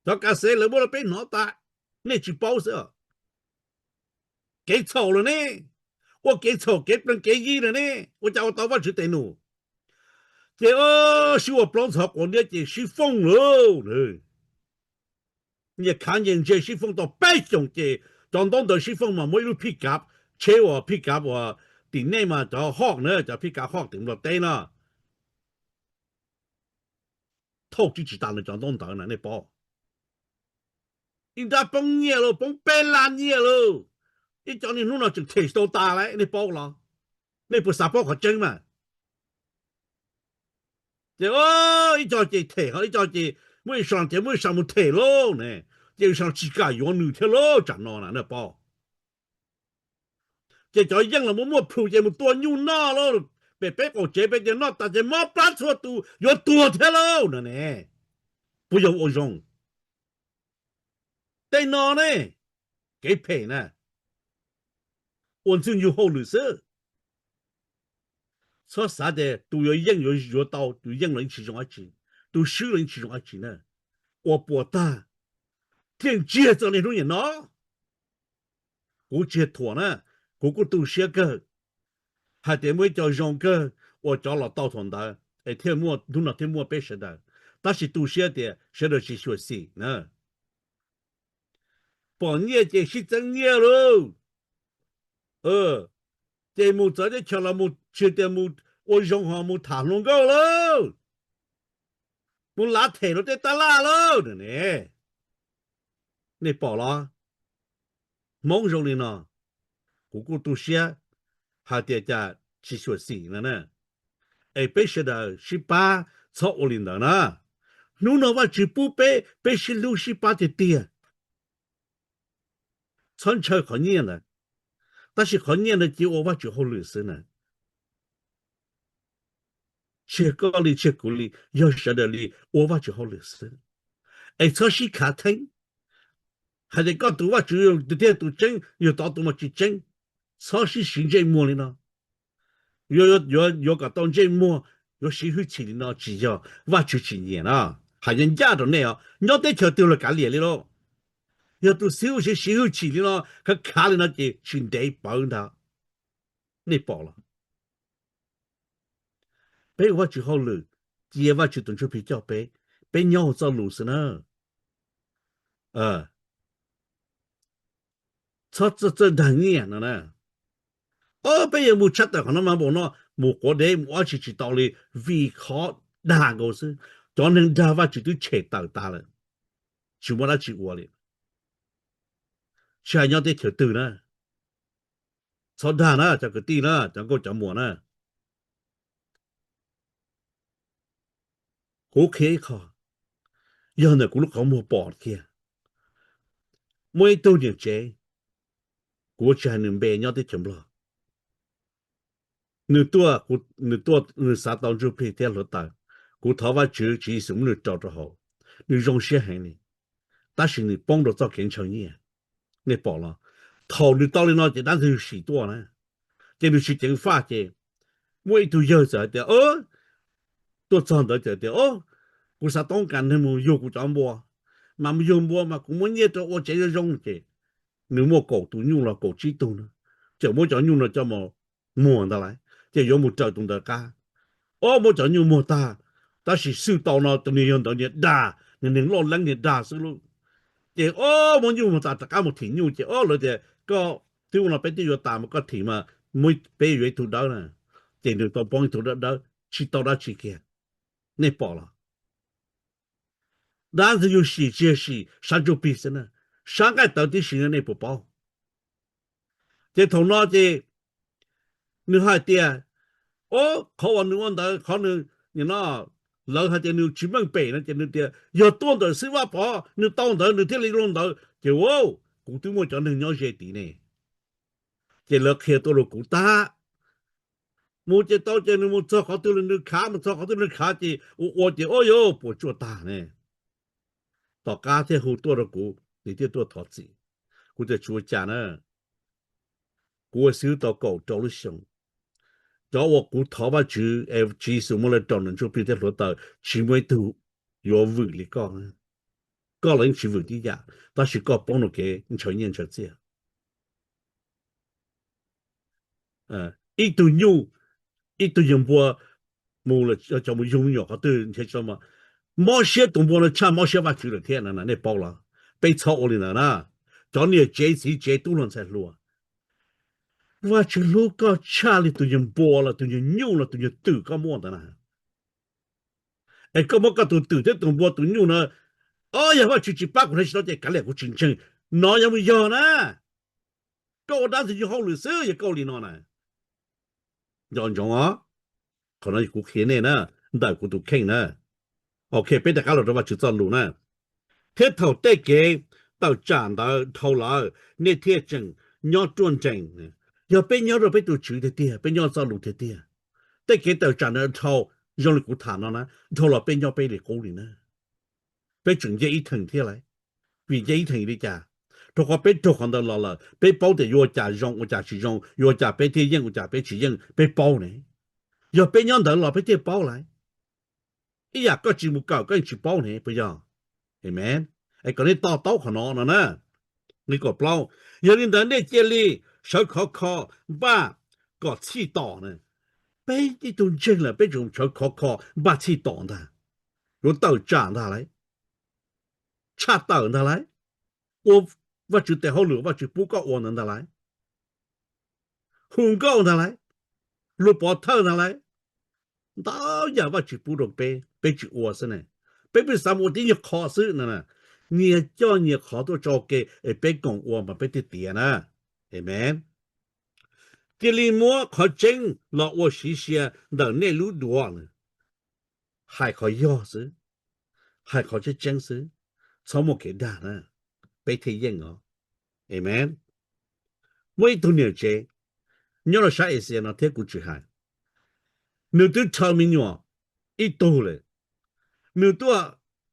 cov kav xev lawv muab rau peb hnov tas, nej tsis paub xwb. Kev txhaum lawm ne, ua kev txhaum kev plees kev yi lawm ne, ua cas ua tau Vajtswv tes num. Ces sib ua plaub ntxhov quav niab ces sib fooj lauj. Nyias khav nyias ntse sib fooj tau peb xyoos ces cov ntaub ntawv sib fooj mas muaj ib lub phij kav, tsheb uas phij kav uas tim nej mas cov hoj na, cov phij kav hoj tim Nplog teb no, thauj tsis tsis tas nws cov ntaub ntawv na, nej paub. Ib nrab poob nyiaj lauj, poob peb lab nyiaj lauj. Ib co niaj hnub no tseem them tsis tau tas lawm, nej paub los? Nej puas xav paub qhov tseeb mas? Ces ib co ces them, ho ib co ces muaj ib sab ces muaj ib sab mus them lauj ne, ces ib sab tsis kam yuav nws thiab lauj tsam no na, nej paub. Ces cov yeej los muaj muaj plhus ces mus tua nyuj noj lauj, pem peb qaum tsev peb tias noj tas ces mob plab txhua tus yuav tuag thiab lauj no ne. Puas yog ua zoo? Tej no ne, kev phem na, ua ntxwj nyug hauj lwm xwb. Txhob xav tias tus yuav yeej yuav yuav tau, tus yeej los yeej tsis zoo dab tsi, tus swb los yeej tsis zoo dab tsi na. Ua puas tag thiaj ntsiag txog niaj hnub niam no. Kuv tsis thuam na, kuv kuj tu siab kawg hais tias muaj ib co zoo kawg uas cov los tau thaum ntawd es thiaj muaj hnub no thiaj muaj peb sawv daws. Tab sis tu siab tias sawv daws tsis xyuam xim na. Pom nyiaj ces sib txeeb nyiaj lauj. Ces mus txawv teb chaws los mus tsis tias mus ua zoo ho mus tham hluas nkauj lauj, mus lav them rau tej tab laj lauj ne. Nej pom los? Hmoob zoo li no, kuv kuj tu siab hais tias cas tsis xyuam xim no na. Es peb sawv daws sib pab txhob ua li ntawd na. Hnub no Vajtswv pub peb, peb sib hlub sib pab tiag tiag. Txhob ntshaw qhov nyiaj ntawd, tab sis qhov nyiaj ntawd cia ua Vajtswv hauj lwm xwb na. Tseg koj li tseg kuv li, yog sawv daws li ua Vajtswv hauj lwm xwb. Es txhob sib khav theeb hais tias koj tus Vajtswv tiag tus tseeb, yog tod tus mas tsis tseeb. Txhob sib siv ntsej muag li no. Yuav kom tau ntsej muag, yuav siv hwj chim li no tsis yog, Vajtswv tsis nyiam na. Hais ncaj ncaj rau nej os, nyob teb chaws twg los kav liam li lauj. Yog tus xib hwb siv siv hwj chim li no, khav khav li no ces tsis ntev pawv ntag. Nej pom los? Peb ua Vajtswv hauj lwm, cia Vajtswv tus Ntsuj Plig coj peb, peb nyob hauv txoj lus xwb na. Txhob txawj dag nyiaj no na. Ob peb yuav mus tshaj tawm qhov no mas npaum no, mus quav dev mus ua tsis tsis tau li, vim qhov dag nkaus xwb. Cov neeg dag Vajtswv twb tshem tawm tas lawm, tsis muaj dab tsi ua li. Tsis hais nyob teb chaws twg na, txhob dag na cov kwv tij na, cov nkauj cov muam na. Kuv qhia ib qho, yog ntawm kuv lub qhov muag pom kiag. Muaj ib tug niam tsev, kuv tsis hais nws npe, nyob teb chaws Nplog. Nws tuaj, nws tuaj, nws xav tau ntsuj plig thiab hluav taws. Kuv thov Vajtswv, Tswv Yexus muab nws rau rau hauv. Nws zoo siab heev li, tab sis nws poob rau txoj kev ntshaw nyiaj. Nej pom los? Thaum nws tau li no ces dab ntxwg sim tuaj na, ces nws tsis ceev faj ces muaj ib tug yawg txawm hais tias, tuaj txog ntawd txawm tias, o, kuv xav toob kas neeg mus yug kuv cov npua, mas mus yug npua mas kuv muab nyiaj rau ua tsev zoo zoo. Ces nws muaj kaum tus nyuj los kaum tsib tug no, ces muab cov nyuj no coj mus muag ntag lauj, ces yuav mus raws tus ntawd qab. O, muab cov nyuj muag tag, tab sis xwb tau no tus niag yawg ntawd niag dag, niag neeg loj leeb niag dag xwb lauj. Ces o, muab nyuj muag tas rov qab mus thim nyuj ces o, lawv tias koj twb ua no peb twb yuav tas mas koj thim mas muab peb yuav ib tug dawb na. Ces nws tau poob ib tug dawb dawb tsis tau dab tsi kiag. Nej pom los? Dab ntxwg nyoog sim tsis yog sim sab ntsuj plig xwb na, sab nqaij tawv tib si no nej puas paub? Ces thaum no ces nws hais tias, o, qhov uas nws ua ntawd qhov nws, no, lawv hais tias nws tsis meej pem no ces nws tias yog tuaj ntawm Xib Vaj Pov nws tau ntawd nws thiaj li zoo ntawd. Ces o, kuv twb muaj cov neeg nyob ze tid ne. Ces lawv qhia tuaj rau kuv tag, mus ces tau ces nws mus txog qhov twg los nws khav, mus txog qhov twg nws khav ces ua ua ces o, yuav puas tsuaj tag ne. Tom qab thiaj hu tuaj rau kuv, nws thiaj tuaj thov txim. Kuv tias tsis ua cas na, kuv ua xib hwb tau kaum rau lub xyoo, cov uas kuv thov Vajtswv es Tswv Yexus muab lawv rau ntawm ntsuj plig thiab hluav taws tsis muaj ib tug yuav vwm li koj. Koj los yeej tsis vwm tib yam, tab sis koj poob rau kev ntshaw nyiaj ntshaw txiaj. Ib tug nyuj, ib tug yawg npua mus, cov mus yug me nyuam qhov twg nrhiav tsis tau, mob siab tus npua no tshaj mob siab Vajtswv lawm thiab no nej paub los? Peb txhob ua li ntawd na. Cov niam tsev txiv tsev tub hluas ntxhais hluas, Vajtswv hlub koj tshaj li tus yawg npua los tus yawg nyuj los tus yawg twm koj muaj ntawd na. Es koj muab koj tus twm thiab tus npua tus nyuj no, o, yog Vajtswv tsis pab kuv hnav tsis tau ces kav liam kuv tsis ntseeg, no yog mus yog na. Koj ua dab ntxwg nyoog hauj lwm xwb yog koj ua li no na. Nco ntsoov os, qhov no kuv qhia nej na, ntawm kuv tus kheej na. Ok, peb rov qab los rau Vajtswv txoj lus na. Thiab thaum tej kev tawm tsam ntawd dhau lawm, nej thiaj tseem nyob ruaj nrees. Yog peb nyob rau peb tus Tswv tiag tiag, peb nyob txoj lus tiag tiag, tej kev tawm tsam ntawd dhau, zoo li kuv tham no na, dhau los peb nyob peb li qub li na. Peb tseem nce ib theem thiab lauj. Vim nce ib theem li cas? Rau qhov peb raug qhov ntawd los lawm, peb paub tias yuav ua cas zoo ua cas tsis zoo, yuav ua cas peb thiaj yeej ua cas peb tsis yeej, peb paub ne. Yog peb nyob ntawd los peb thiaj paub lauj. Ib yam koj tsis mus kawm koj yeej tsis paub ne, puas yog? Amen. Es kom nej to taub qhov no no na. Nqe kaum plaub, yog li ntawd nej cia li sawv khov kho npaj kom txhij tom na. Peb ib tug ntseeg lawm peb tseem sawv khov kho npaj txhij tom ntag. Yuav tawm tsam ntag lauj, tshaj tawm ntag lauj, ua Vajtswv tes hauj lwm Vajtswv pub koj ua ntawd ntag lauj, hu nkauj ntag lauj, luag pov thawj ntag lauj. Ntau yam Vajtswv pub rau peb, peb tsis ua xwb ne. Peb pheej xav mus ua tib nyuag qho xwb no. Nyias coj nyias qhov tuaj tso ke es peb koom ua mas peb thiaj tiav na. Amen. Cia li muab qhov tseeb los ua siv sia ntawm nej lub duav. Hais qhov yog xwb, hais qhov tseeb tseeb xwb, txhob muaj kev dag na, peb thiaj yeej os. Amen. Muaj ib tug niam tsev nyob rau sab Asia no thiab kuv tsis hais, nws twb rho me nyuam ib tug lawm. Nws tuaj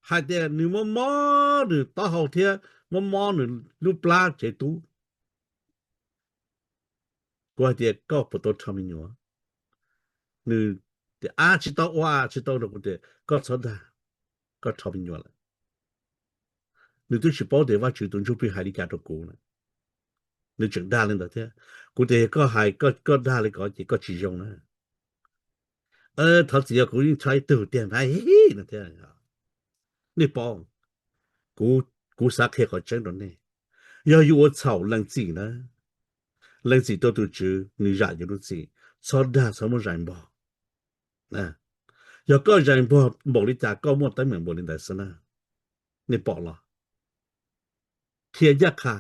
hais tias nws mob mob nws taub hau thiab mob mob nws lub plab tsev tub. Kuv hais tias koj puas tau rho me nyuam? Nws tias ab tsis tau ua, tsis tau rau kuv tias koj txhob dag, koj rho me nyuam lawm. Nws twb tsis paub tias Vajtswv tus ntsuj plig hais li cas rau kuv na. Nws tseem dag li ntawd thiab. Kuv tias yog koj hais, koj dag li ko ces koj tsis zoo na. Thov txim, yog kuv yeej rho ib tug tiag mas no thiab. Nej paub, kuv, kuv xav qhia qhov tseeb rau nej. Yog yus ua txhaum lees txim na, lees txim rau tus Tswv, nws zam yus lub txim. Txhob dag, txhob muab zais npog. Yog koj zais npog npaum li cas koj muaj teeb meem npaum li ntawd xwb na. Nej pom los? Qhia ncaj qha.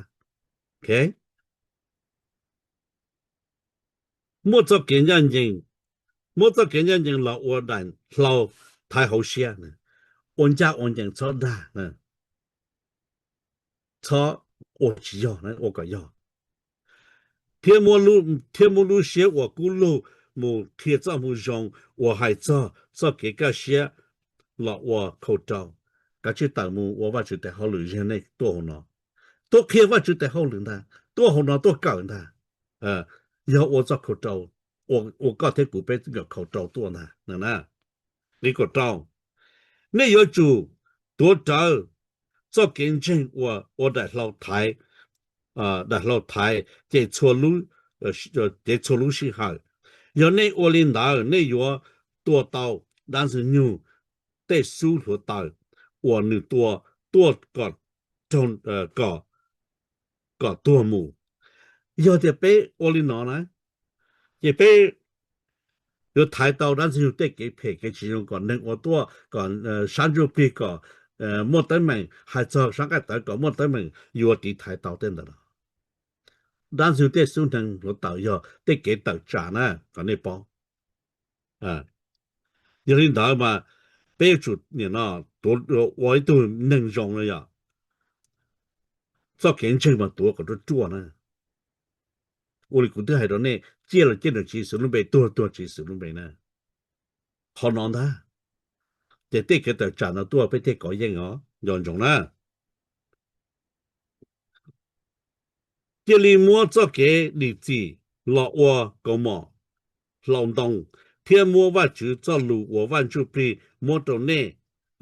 Muaj txoj kev ncaj ncees, muab txoj kev ncaj ncees los ua daim hlau thaiv hauv siab, ua ncaj ua ncees txhob dag, txhob ua tsis yog, ua kom yog. Thiab muab lub siab uas kub lug mus qhia txoj moo zoo uas hais txog txoj kev kaj siab los ua khau rau. Kav tsij tawm mus ua Vajtswv tes hauj lwm, yog nej tuaj hauv no, tuaj qhia Vajtswv tes hauj lwm ntag, tuaj hauv no tuaj kawm ntag. Yog ua txoj khau rau, ua koj thiab kuv peb twb kom khau rau tuaj ntag. Nqe kaum rau, nej yuav tsum tuav rawv txoj kev ntseeg uas ua daim hlau thaiv, daim hlau thaiv ces txhua lub, ces txhua lub sij hawm. Yog nej ua li ntawd, nej yuav tua tau dab ntxwg nyoog tej xub hluav taws uas nws tua tuaj kom, kom tuag mus. Yog tias peb ua li no na, ces peb yuav thaiv tau dab ntxwg nyoog tej kev phem kev tsis zoo kom neeg ua tuaj, kom sab ntsuj plig kom muaj teeb meem, hais txog sab nqaij tawv kom muaj teeb meem, yuav tiv thaiv tau tej ntawd. Dab ntxwg nyoog tej xub hneev hluav taws yog tej kev tawm tsam na, kom nej paub. Yog li ntawd mas peb yuav tsum ua ib tug neeg zoo no yog txoj kev ntseeg mas tuav kom ruaj ruaj na. Ua li kuv twb hais rau nej, ciaj los ciaj nrog Tswv Yexus lub npe, tuag tuag Tswv Yexus lub npe na. Qhov no ntag, ces tej kev tawm tsam no tuaj peb thiaj kov yeej os, nco ntsoov na. Cia li muab txoj kev dim txim los ua kaus mom hlau ntoo, thiab muab Vajtswv txoj lus uas Vaj Ntsuj Plig muab rau nej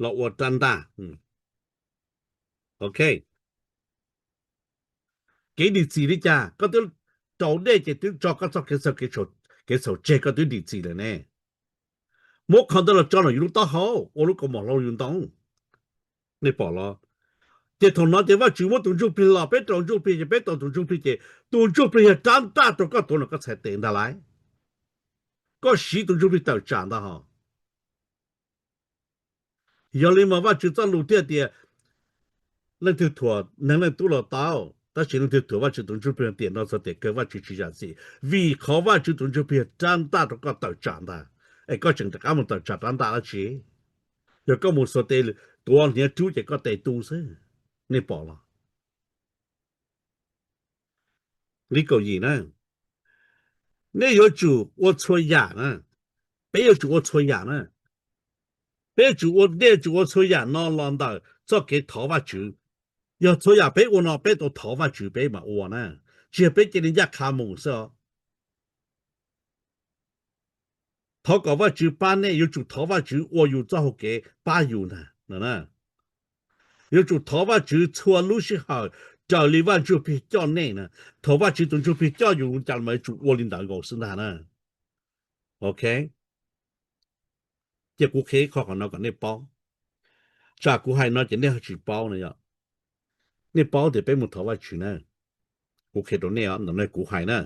los ua rab ntaj. Ok, kev dim txim li cas? Koj twb raus dej ces twb tso koj txoj kev, kev txhaum tseg, koj twb dim txim lawm ne. Muab qhov ntawd los tso nram yus lub taub hau ua lub kaus mom hlau yus ntoo. Nej pom los? Ces thaum no ces Vajtswv muab tus Ntsuj Plig los, peb raus Ntsuj Plig ces peb tau tus Ntsuj Plig ces tus Ntsuj Plig yog rab ntaj rau koj tuav nram koj txhais tes ntag lauj. Koj siv tus Ntsuj Plig tawm tsam ntag hos. Yog li mas Vajtswv txoj lus thiaj tias, leej twg thuam neeg leej tub los tau, tab sis leej twg thuam Vajtswv tus Ntsuj Plig tiam no txog tiam kawg Vajtswv tsis zam txim, vim qhov Vajtswv tus Ntsuj Plig yog rab ntaj rau koj tawm tsam ntag. Es koj tseem rov qab mus tawm tsam rab ntaj dab tsi? Yog koj mus xuas tes tuav hniav rub ces koj tes tu xwb. Nej pom los? Li kaum yim na, nej yuav tsum ua txhua yam na. Peb yuav tsum ua txhua yam na. Peb yuav tsum ua, nej yuav tsum ua txhua yam no los ntawm txoj kev thov Vajtswv. Yog txhua yam peb ua no peb tau thov Vajtswv peb mam ua na, tsis yog peb cia li ncaj qha mus xwb os. Thov kom Vajtswv pab nej, yuav tsum thov Vajtswv ua yus txoj hau kev pab yus ntag. Yuav tsum thov Vajtswv txhua lub sij hawm raws li Vaj Ntsuj Plig coj nej na. Thaum Vajtswv tus Ntsuj Plig coj yus li cas mas yuav tsum ua li ntawd nkaus xwb ntag na. Ok, cia kuv qhia ib qho qhov no kom nej paub. Tsam kuv hais no ces nej ho tsis paub no yom. Nej paub tias peb mus thov Vajtswv na. Kuv qhia rau nej os, ntawm no kuv hais na.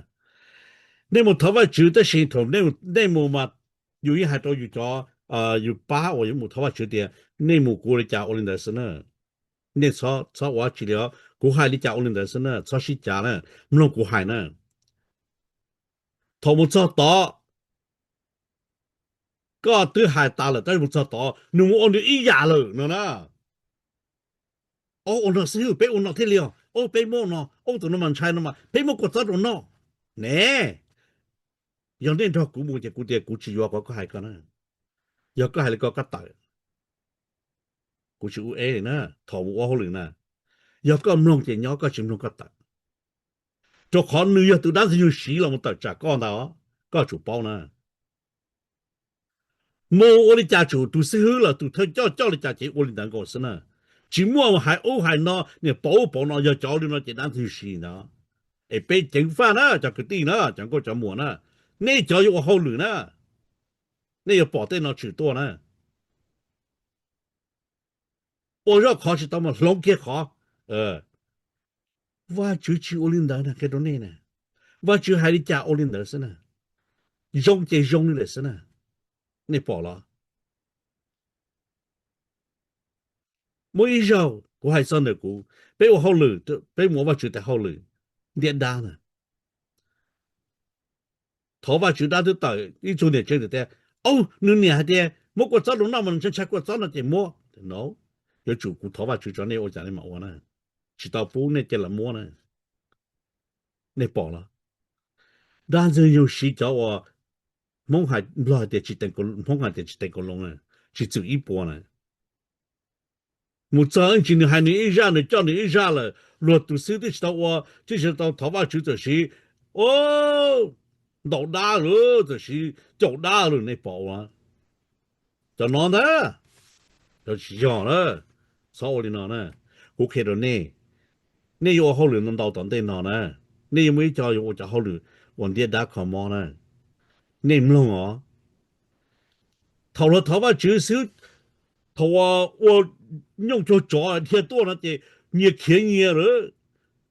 Nej mus thov Vajtswv tab sis thaum nej mus mas yus yeej hais rau yus cov, yus pab uas yuav mus thov Vajtswv tias nej mus kuv ua li cas ua li ntawd xwb na. Nej txhob ua dab tsi li os, kuv hais li cas ua li ntawd xwb na, txhob sib cav na, mloog kuv hais na. Thaum mus txog tod, koj twb hais tas lawm tab sis mus txog tod nws mus ua nws ib yam lawm no na. Ob, ua no xwb, peb ua no thiaj li os, ob, peb muab no, ob, tus no mas ntshai no mas peb muab kua txob rau noj ne. Yog nej nrog kuv mus ces kuv tias kuv tsis yuav qhov koj hais ko na. Yog koj hais li ko koj tawm, kuv tsis ua eb li na. Thaum mus ua hauj lwm na, yog koj mloog ces nyob, koj tsis mloog koj tawm. Rau qhov nws yog tus dab ntxwg nyoog siv los mus tawm tsam koj ntag os, koj tsum paub na. Mus ua li cas tsum tus xib hwb los tus thawj coj coj li cas ces ua li ntawd nkaus xwb na. Tsis muaj hais ub hais no, niam pauv ub pauv no, yog cov li no ces dab ntxwg nyoog siv ntag. Es peb ceev faj na cov kwv tij na, cov nkauj cov muam na, nej cov yuav ua hauj lwm na, nej yuav pom tej no tshwm tuaj na. Ua zoj qhov tsis tau mas hloov kiag qhov. Vajtswv tsis ua li ntawd na, qhia rau nej na. Vajtswv hais li cas ua li ntawd xwb na. Zoo ces zoo li lawm xwb na. Nej pom los? Muaj ib zaug kuv hais txog ntawm kuv, peb ua hauj lwm, peb mus ua Vajtswv tes hauj lwm ntiaj dab na. Thov Vajtswv dab twb tawm, ib tug niam tsev tias, au, nws niam hais tias muab kua txob rau noj mas nws ntshai ntshai kua txob no ces muab no. Yuav tsum kuv thov Vajtswv tso nej ua cas nej mam ua na. Tsis tau pub nej cia lam muab na. Nej pom los? Dab ntxwg nyoog siv cov uas Hmoob hais, Nplog hais tias tsis teem, Hmoob hais tias tsis teem kaus loo na, tsis txwm ib puas na. Mus txog ib ntsis nws hais nws ib zaj, nws coj nws ib zaj lawm, luag tus xib hwb twb tsis tau ua, twb tsis tau thov Vajtswv txawm siv, o, ntau dab lawm, txawm siv caum dab lawm nej pom ua. Cov no ntag, cov tsis yog na, txhob ua li no na. Kuv qhia rau nej, nej yuav ua hauj lwm ntau ntau tom ntej no na, nej yuav muaj ib co yuav ua cov hauj lwm uas ntiab dab kho mob na. Nej mloog os, thaum luag thov Vajtswv xwb, thaum ua nyooj cuag tsov dhia tuaj no ces nyias khiav nyias lawm,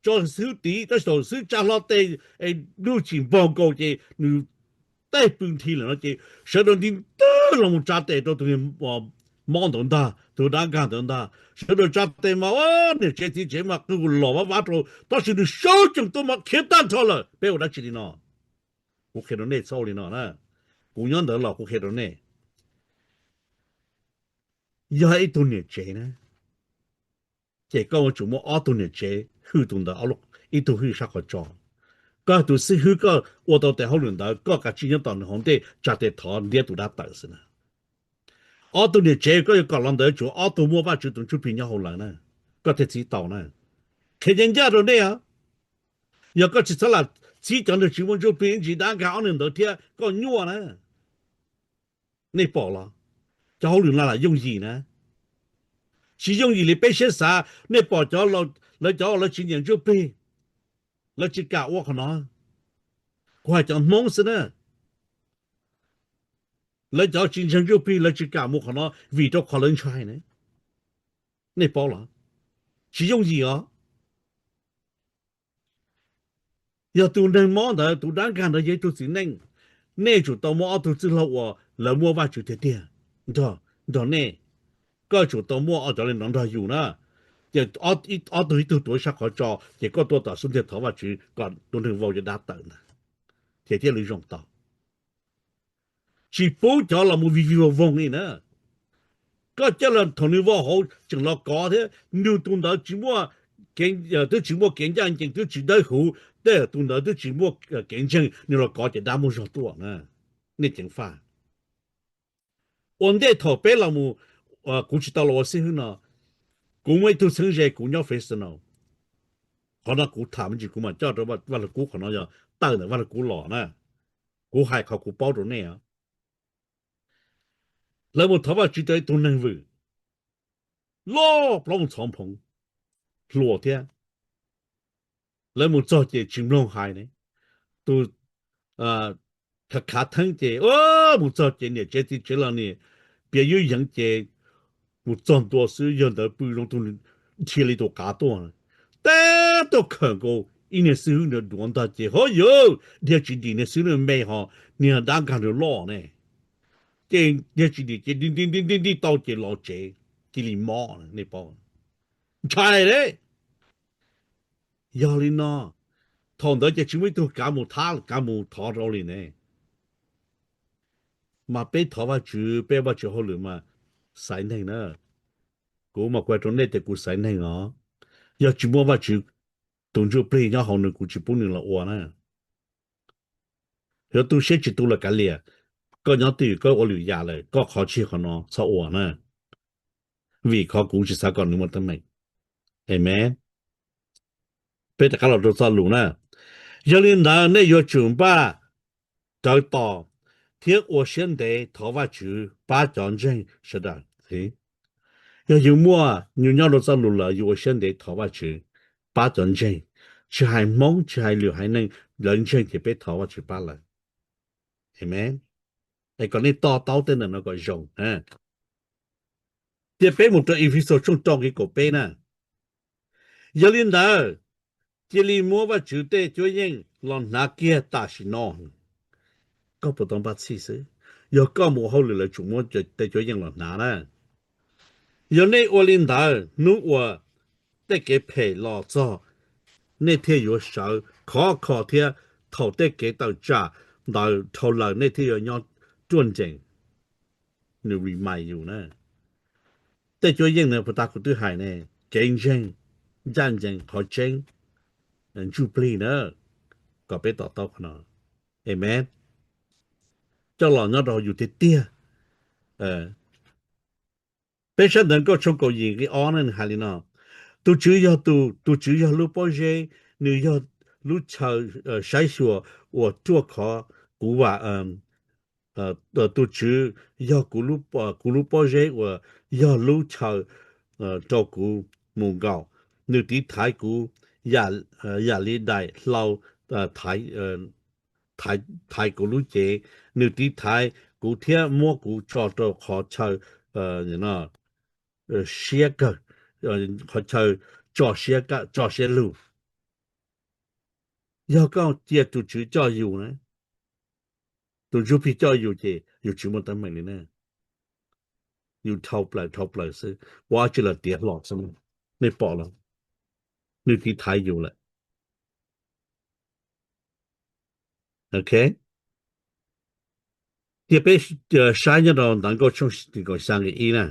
tso xwb tid, tab sis thaum xwb tsa hlo tes es lub tsis npog nkaus ces nws tej pw nthi lawm no ces sawv daws nti ntag los mus tsa tes rau tus mob ntawd ntag, tus dab nkag ntawd ntag. Sawv daws tsa tes mas niam tsev txiv tsev mas qw los vab vab rau, tab sis nws sawv tsees tuaj mas khiav tag nrho lawm. Peb ua dab tsi li no? Kuv qhia rau nej txhob ua li no na. Kuv nyob ntawd los kuv qhia rau nej. Yog ib tug niam tsev na, ces koj yuav tsum muaj ob tug niam tsev hwj tus ntawd, ib tug hwj sab qhov tso. Koj tus xib hwb koj ua tau tes hauj lwm ntawd, koj kav tsij nyob tom nws hauv ntej tsa tes thov ntiab tus dab tawm xwb na. Ob tug niam tsev koj yuav kom los ntawd tsuas ob tug muaj Vajtswv tus ntsuj plig nyob hauv lawv na, koj thiaj txib tau na. Qhia ncaj ncaj rau nej os, yog koj tsis txhob lam txib cov neeg tsis muaj ntsuj plig ib ntsis dab nkag ob neeg ntawd thiab koj nyuaj na. Nej pom los, cov hauj lwm no lam yooj yim na, tsis yooj yim li peb siab xav. Nej pom cov, lawv cov lawv tsis nyiam ntsuj plig, lawv tsis kam ua qhov no. Kuv hais cov Hmoob xwb na, lawv cov tsis ntseeg ntsuj plig lawv tsis kam mus qhov no vim rau qhov lawv ntshai ne. Nej paub los, tsis yooj yim os. Yog tus neeg mob ntawd, tus dab nkag ntawd yog ib tug txiv neej, nej tsum tau muaj ob tug txwj laug uas lawv muaj Vajtswv tiag tiag nrog nej. Koj tsum tau muaj ob cov li no nrog yus na. Ces ob tug ib tug tuav sab qhov tso, ces koj tuaj tom xub ntiag thov Vajtswv kom tus neeg vau cov dab tawm ntag, ces thiaj li zoo tau. Tsis pub cov los mus vij vij voog voog li na. Koj coj los thaum nws vau hauv tseem los kov thiab, nws tus ntawd tsis muaj, twb tsis muaj kev ncaj ncees, twb tsis dawb huv, tej tus ntawd twb tsis muaj kev ntseeg, nws los kov ces dab muaj zog tuaj na. Nej ceev faj. Ua ntej thaum peb los mus, kuv tsis tau los ua xib hwb no, kuv muaj ib tug txheeb ze kuv nyob Fresno. Qhov no kuv tham me ntsis kuv mam coj rau Vaj Lug Kub, qhov no yog tawm ntawm Vaj Lug Kub los na. Kuv hais qhov kuv paub rau nej. Lawv mus thov Vajtswv rau ib tug neeg vwm loj plaub mus txhov phoov hluas thiab. Lawv mus txog ces tsis mloog hais ne, tus khav khav theeb ces mus txog ces niam tsev txiv tsev los niam piav yuj yeev ces mus txog ntua xwb yawg ntawd pw zoo tus, dhia li tus qav tuaj, tab tuaj khawm nkaus ib niag xib hwb ntawd duav ntag ces ho yawg dhia tsis dim, niag xib hwb ntawd me ho niag dab nkag ntawd loj ne. Ces dhia tsis dim ces nti nti nti nti tau ces los tsev, cia li mob, nej paub. Ntshai lawm. Yog li no, thaum ntawd ces tsis muaj ib tug kav mus thab kav mus thov rau li ne. Mas peb thov Vajtswv, peb Vajtswv hauj lwm mas xaiv neeg na. Kuv mas kuv hais rau nej tias kuv xaiv neeg os. Yog tsis muaj Vajtswv tus ntsuj plig nyob hauv nws kuv tsis pub nws los ua na. Yuav tu siab tsis tu los kav liam, koj nyob twj ywm koj ua lwm yam lawm, koj qhov tsis yog qhov no txhob ua na. Vim qhov kuv tsis xav kom nws muaj teeb meem. Amen. Peb rov qab los rau txoj lus na. Yog li ntawd nej yuav tsum npaj rawv tos thiab ua siab ntev thov Vajtswv pab cov ntseeg sawv daws. Yog yus muaj, yus nyob rau txoj lus lawm yus ua siab ntev thov Vajtswv pab cov ntseeg, tsis hais Hmoob tsis hais lwm haiv neeg, lawv ntseeg ces peb thov Vajtswv pab lawv. Amen. Es kom nej to taub tej ntawm no kom zoo. Ces peb mus rau Efexus tshooj rau nqe kaum peb na. Yog li ntawd, cia li muab Vajtswv tej cuab yeej los hnav kiag tam sim no. Koj puas tau npaj txhij xwb? Yog koj mus ua hauj lwm lawv tsum muab tej cuab yeej los hnav na. Yog nej ua li ntawd, hnub uas tej kev phem los txog, nej thiaj yuav sawv khov kho thiab thaum tej kev tawm tsam ntawd dhau lawm nej thiaj yuav nyob ruaj nrees. Nws remind yus na. Tej cuab yeej no puas tas kuv twb hais ne, kev ntseeg, ncaj ncees, qhov tseeb, ntsuj plig na, kom peb to taub qhov no. Amen. Coj los nyob rau yus tiag tiag. Peb saib ntawv Nkauj tshooj kaum yim nqe ob na, nws hais li no: Tus Tswv yog tus, tus Tswv yog lub pob zeb, nws yog lub chaw saib xyuas uas ruaj khov kuv vam, tus Tswv yog kuv lub pob zeb uas yog lub chaw rau kuv mus nkaum. Nws tiv thaiv kuv yam li daim hlau thaiv kuv lub cev. Nws tiv thaiv kuv thiab muab kuv tso rau qhov chaw siab kawg, qhov chaw tso siab lug. Yog koj cia tus Tswv coj yus na, tus Ntsuj Plig coj yus ces yus tsis muaj teeb meem li na. Yus dhau plaws dhau plaws xwb, ua tsi los tiav hlo xwb. Nej pom los, nws tiv thaiv yus lawm. Ok, cia peb saib nyob rau Ntawv Nkauj tshooj nees nkaum xya nqe ib na: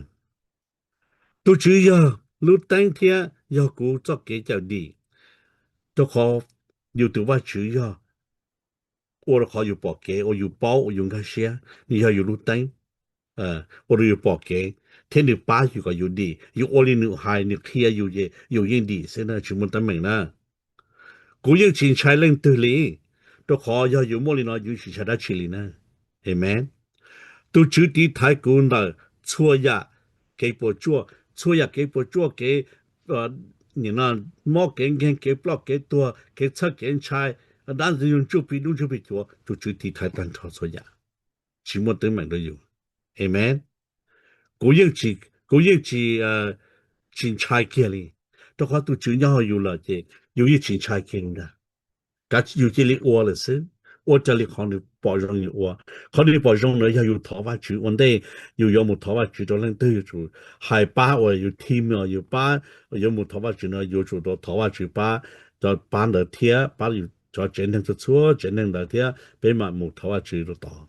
Tus Tswv yog lub teeb thiab yog kuv txoj kev cawm dim, rau qhov yus tus Vajtswv yog ua rau qhov yus pom kev, ua yus paub, ua yus nkag siab. Nws yog yus lub teeb, ua rau yus pom kev, thiab nws pab yus kom yus dim. Yus ua li nws hais, nws qhia yus ces yus yeej dim xwb na, tsis muaj teeb meem na. Kuv yeej tsis ntshai leej twg li, rau qhov yog yus muaj li no yus tsis ntshai dab tsi li na. Amees. Tus Tswv tiv thaiv kuv ntawm txhua yam kev puas tsuaj, txhua yam kev puas tsuaj, kev mob kev nkeeg, kev ploj kev tuag, kev txhawj kev ntshai, dab ntxwg nyoog ntsuj plig dub ntsuj plig cuav, tus Tswv tiv thaiv tag nrho txhua yam, tsis muaj teeb meem rau yus. Amees. Kuv yeej tsis, kuv yeej tsis, tsis ntshai kiag li, rau qhov tus Tswv nyob hauv yus lawm ces yus yeej tsis ntshai kiag li ntag. Kav yus cia li ua lawm xwb, ua raws li qhov nws pom zoo yus ua. Qhov nws pom zoo na yog yus thov Vajtswv. Ua ntej yus yuav mus thov Vajtswv rau leej twg, yus tsum hais pab uas yus team, yus pab, yuav mus thov Vajtswv no yuav tsum rau thov Vajtswv pab, pab ntawd thiab pab yus cov tsev neeg, txhua tsev neeg ntawd thiab peb mam mus thov Vajtswv rau tod.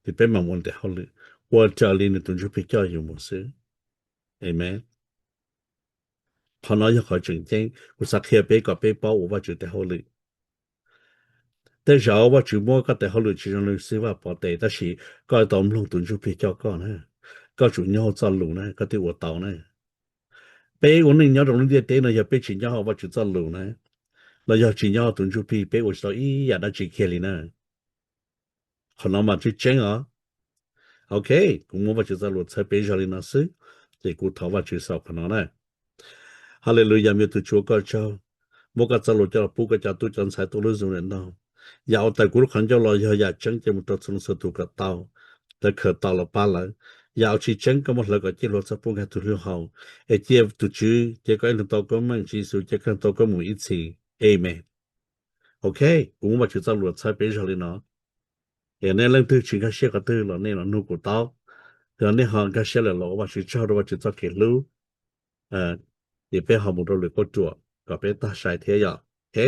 Ces peb mam ua ntev hauj lwm, ua raws li nws tus Ntsuj Plig coj yus mus xwb. Amees. Qhov no yog qhov tseem ceeb, kuv xav qhia peb kom peb paub ua Vajtswv tes hauj lwm. Tej zaum Vajtswv muab koj tes hauj lwm tsis zoo li xib fwb Vaj Pov tes, tab sis koj tau mloog tus Ntsuj Plig coj koj na, koj tsum nyob hauv txoj lus na koj thiaj ua tau na. Peb ua neej nyob rau lub ntiaj teb no yog peb tsis nyob hauv Vajtswv txoj lus na, los yog tsis nyob hauv tus Ntsuj Plig, peb ua tsis tau ib yam dab tsi kiag li na. Qhov no mas tseeb tseeb os. Ok, kuv muab Vajtswv txoj lus txhawb peb zog li no xwb, ces kuv thov Vajtswv saum qhov no na. Haleluyas, me tus Tswv, ua koj tsaug, muab koj txoj lus coj los pub koj cov tub cov ntxhais tuaj lub Zoom ntawm no. Yam uas tawm kuv lub qhov ncauj los yog yam tseeb ces mus rau txhua leej txhua tus kom tau, lawv khaws tau los pab lawv. Yam uas tsis tseeb koj muab hlawv kom ciaj hluas txhob pub nkag tus hlwb hau, es cia tus Tswv cia koj ib leeg tau koob meej, Tswv Yexus cia koj tau koob mus ib txhis. Amees. Ok, kuv muab Vajtswv txoj lus txhawb peb zog li no. Es nej leej twg tsis nkag siab qhov twg los nej los nug kuv tau, yog nej ho nkag siab lawm los ua Vajtswv tsaug rau Vajtswv txoj kev hlub. Ces peb ho mus rau lwm qhuab ruam kom peb tag sai thiab yom. Ok,